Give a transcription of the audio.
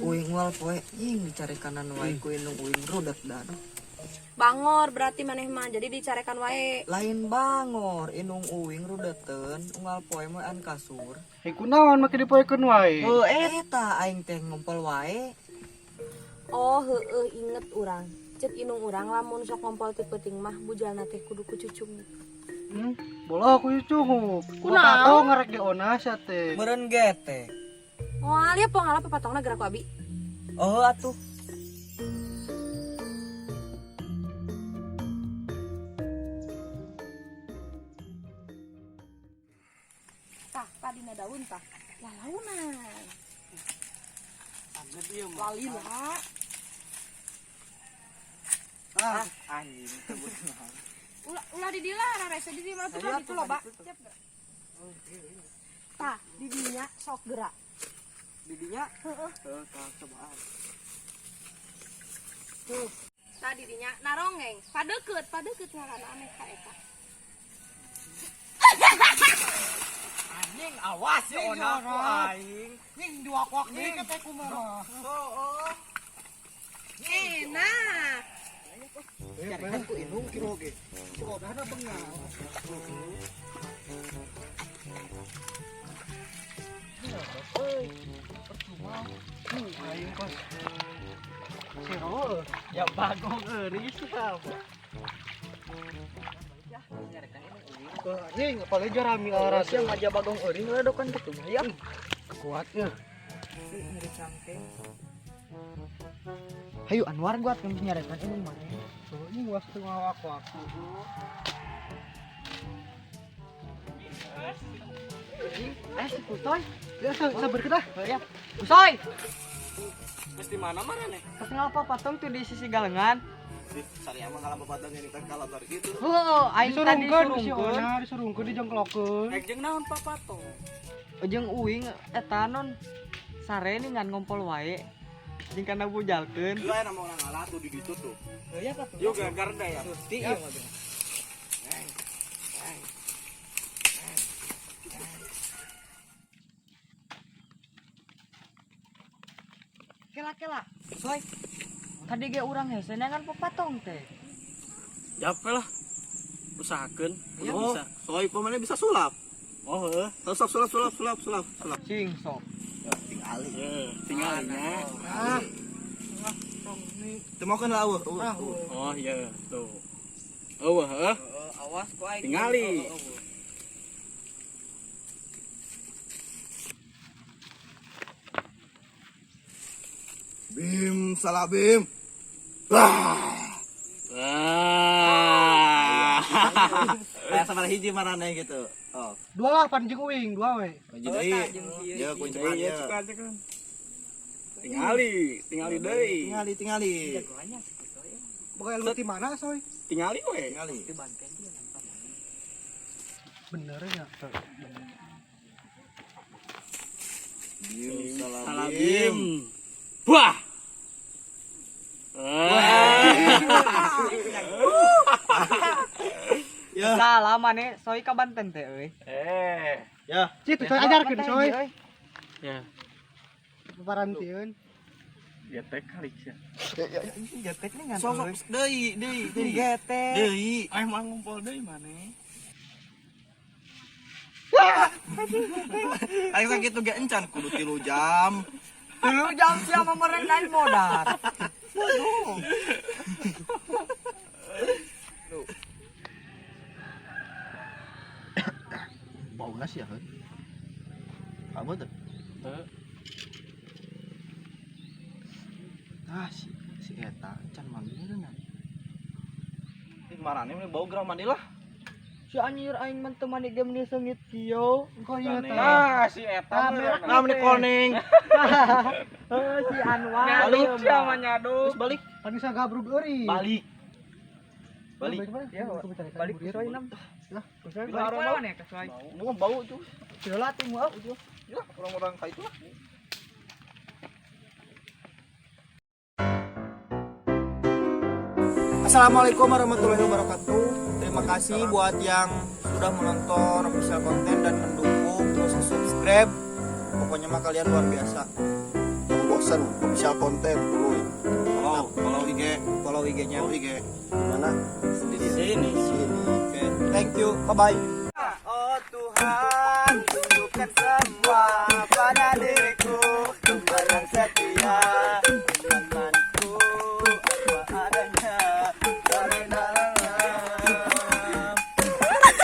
Uing unggal poe ying dicarekanan wae ku indung uing rudet dah. Bangor berarti maneh mah jadi dicarekan wae. Lain bangor, indung uing rudeteun unggal poe moean kasur. Eh kunaon make dipoekeun wae. Heuh eta aing teh ngompol wae. Oh heueuh inget urang. Cek indung urang lamun sok ngompol ti peuting mah bujalna teh kudu ku cucunguk. Bola ku cucunguk. Kunaon? Kunaon ngarek di onas ya teh. Meureun gete. Moal ya pongala papatongna gerak ku abi. Oh atuh. Tah, padina daun tah. Lalaunan. Lalila. Ah, anjing teu beunang. Ulah ulah di dilah rarese di dieu mah tuh itu loba. Tah, di dinya sok gerak. Didinya? Heeh. Heuh, tah cobaan. Tah di dinya narongeng. Padeukeut, padeukeut ngaranna aneh ka eta. Anjing awas ya Anjing, ona ku jorok. aing. Ning diwakwak deui ka teh kumaha. Heeh. Enak. Carekan ku indung kieu oge. Si odahna bengal. Percuma. Aing kos. Si Ro. Ya bagong euris siapa. Anjing, apalagi jarami aras. Sia aja bagong euring ledokan gitu mah ya. Kuatnya. Nyeri cangkeng. Hayu Anwar gua teu nyarekan indung mah. Tuh, ini was teu ngawak-wak. Eh si Kusoy. Ya sabar kita. Oh ya. Kusoy. Terus di mana mana nih? Pas ngapa patung tuh di sisi galengan. Sari emang kalau bapak ini kan kalau bar gitu. Heuh, aing tadi Disurungkeun ku si surungkeun. Ona, disurungkeun dijengklokeun. Rek jeung naon papato? Jeung uing eta non sare ngan ngompol wae. Jeung kana bujalkeun. Lu aya nama orang ngalah tuh di ditu tuh. Heuh ya patung. Yuk gegar dah ya. Susti ieu mah. Kela kela. Soy. Tadi ge urang hese neangan papatong teh. Jape lah. Usahakeun. Ya, Oh, bisa. Soy pemainnya bisa sulap. Oh, heuh. Sok sulap sulap sulap sulap sulap. Sing sok. Ya, tingali. Tingalinya. Ah. Teu mau kan lah eueuh. Ah, Oh, iya tuh. Eueuh, heuh. Awas ku aing. Tingali. Bim, salah Bim. Wah. Wah. Kayak sama hiji marane gitu. Oh, Dua lah pan jeung uing, dua we. Hiji deui. Ya kunci Iya, aja. cuka Tingali, tingali deui. Tingali, tingali. Boga ilmu ti mana soy? Tingali we. Tingali. Bener nya. Bim, salah Salah Bim. bim. Wah. Ya. Salah maneh soy ka Banten teh euy. Eh. Ya. Cik, soy ajarkeun soy. Ya. Paparantieun. Getek kali sih. Getek nih ngan. Sok sok deui, deui, deui. Getek. Deui. Emang ngumpul deui maneh. Aing sakitu ge encan kudu 3 jam. 3 jam sia mah meureun lain modar. Waduh. Bauna sih ya, heuh. Kamu tuh. Heuh. Ah, si si eta encan mandi meureun. Marane mah bau gerah mandi lah. Si anjir aing mah teu mandi ge meuni seungit kieu. Engko ieu teh. Ah, si eta. Ah, merek. Nah, meni koneng. Heuh si Anwar. Nyaduk ieu sia mah. mah nyaduk. Terus balik. Pan bisa gabrug euy. Balik. Balik. Ya, balik ke soy nam. Lah, Kusoy Bila balik orang mana ya ke soy? Ini mah bau tuh. Heula tuh mau. Ya, orang-orang kayak itu lah. Assalamualaikum warahmatullahi wabarakatuh. Terima kasih buat yang sudah menonton official konten dan mendukung terus subscribe. Pokoknya mah kalian luar biasa. Tunggu bosan. Production official content dulu. Follow, follow IG, Follow IG-nya. Follow IG. Mana? Di sini. Sini. Oke, thank you. Bye bye.